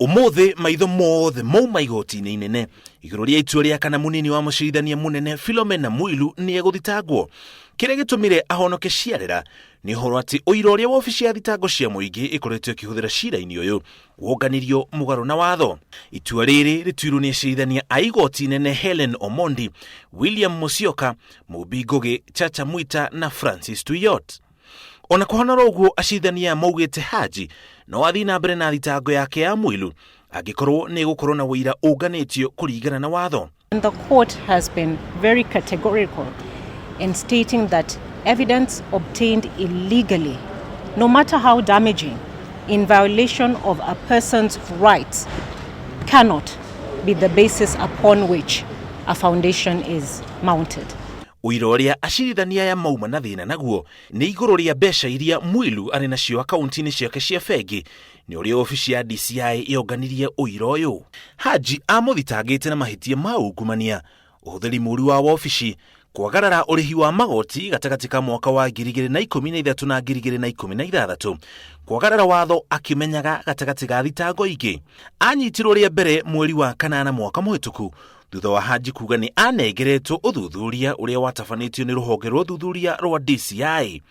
Ũmũthĩ maitho mothe mauma igoti-inĩ inene igũrũ rĩa itua rĩa kana mũnini wa mũcirithania mũnene Philomena Mwilu nĩ egũthitangwo. Kĩrĩa gĩtũmire ahonoke ciarera nĩ ũhoro atĩ ũira ũrĩa wabici ya thitango cia mũingĩ ĩkoretwo ĩkĩhũthĩra cira-inĩ ũyũ wonganirio mũgarũ na watho. Itua rĩrĩ rĩtuirwo nĩ acirithania a igoti inene Helen Omondi, William Musyoka, Mumbi Ngũgĩ, Chacha Mwita na Francis Tuiyott. Ona kũhana oro ũguo acirithania aya maugĩte Haji no athiĩ na mbere na thitango yake ya Mwilu angĩkorwo nĩ ĩgũkorwo na ũira ũnganĩtio kũringana na watho. And the court has been very categorical in stating that evidence obtained illegally, no matter how damaging, in violation of a person's rights, cannot be the basis upon which a foundation is mounted. Ũira ũrĩa acirithania aya mauma na thĩna naguo nĩ igũrũ rĩa mbeca iria Mwilu arĩ nacio akaunti-inĩ ciake cia bengi nĩ ũrĩa obici ya DCI yonganirie ũira ũyũ. Haji amũthitangĩte na mahĩtia ma ungumania, ũhũthĩri mũru wa wobici, kwagarara ũrĩhi wa magoti gatagatĩ ka mwaka wa 2013 na 2016, kwagarara watho akĩmenyaga gatagatĩ ga thitango ingĩ. Anyitirwo rĩa mbere mweri wa kanana mwaka mũhĩtũku thutha wa Haji kuga nĩ anengeretwo ũthuthuria ũrĩa watabanĩtio nĩ rũhonge rwa ũthuthuria rwa DCI.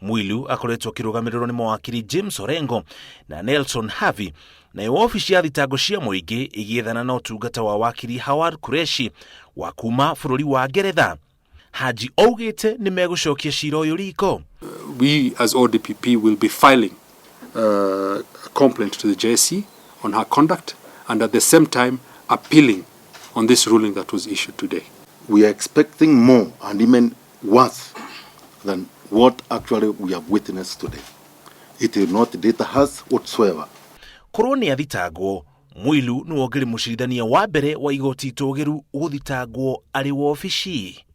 Mwilu akoretwo akĩrũgamĩrĩrwo nĩ mawakiri James Orengo na Nelson Havi, nayo wabici ya thitango cia mũingĩ ĩgĩethana na ũtungata wa wakiri Howard Qureshi wa kuma bũrũri wa Ngeretha. Haji augĩte nĩ megũcokia cira ũyũ riko. We as ODPP will be filing a complaint to the JSC on her conduct and at the same time appealing on this ruling that was issued today. We are expecting more and even worse than what actually we have witnessed today. It will not deter us whatsoever. Korwo nĩ athitangwo, Mwilu nĩwe ũngĩrĩ mũcirithania wa mbere wa igoti itũgĩru gũthitangwo arĩ wobici.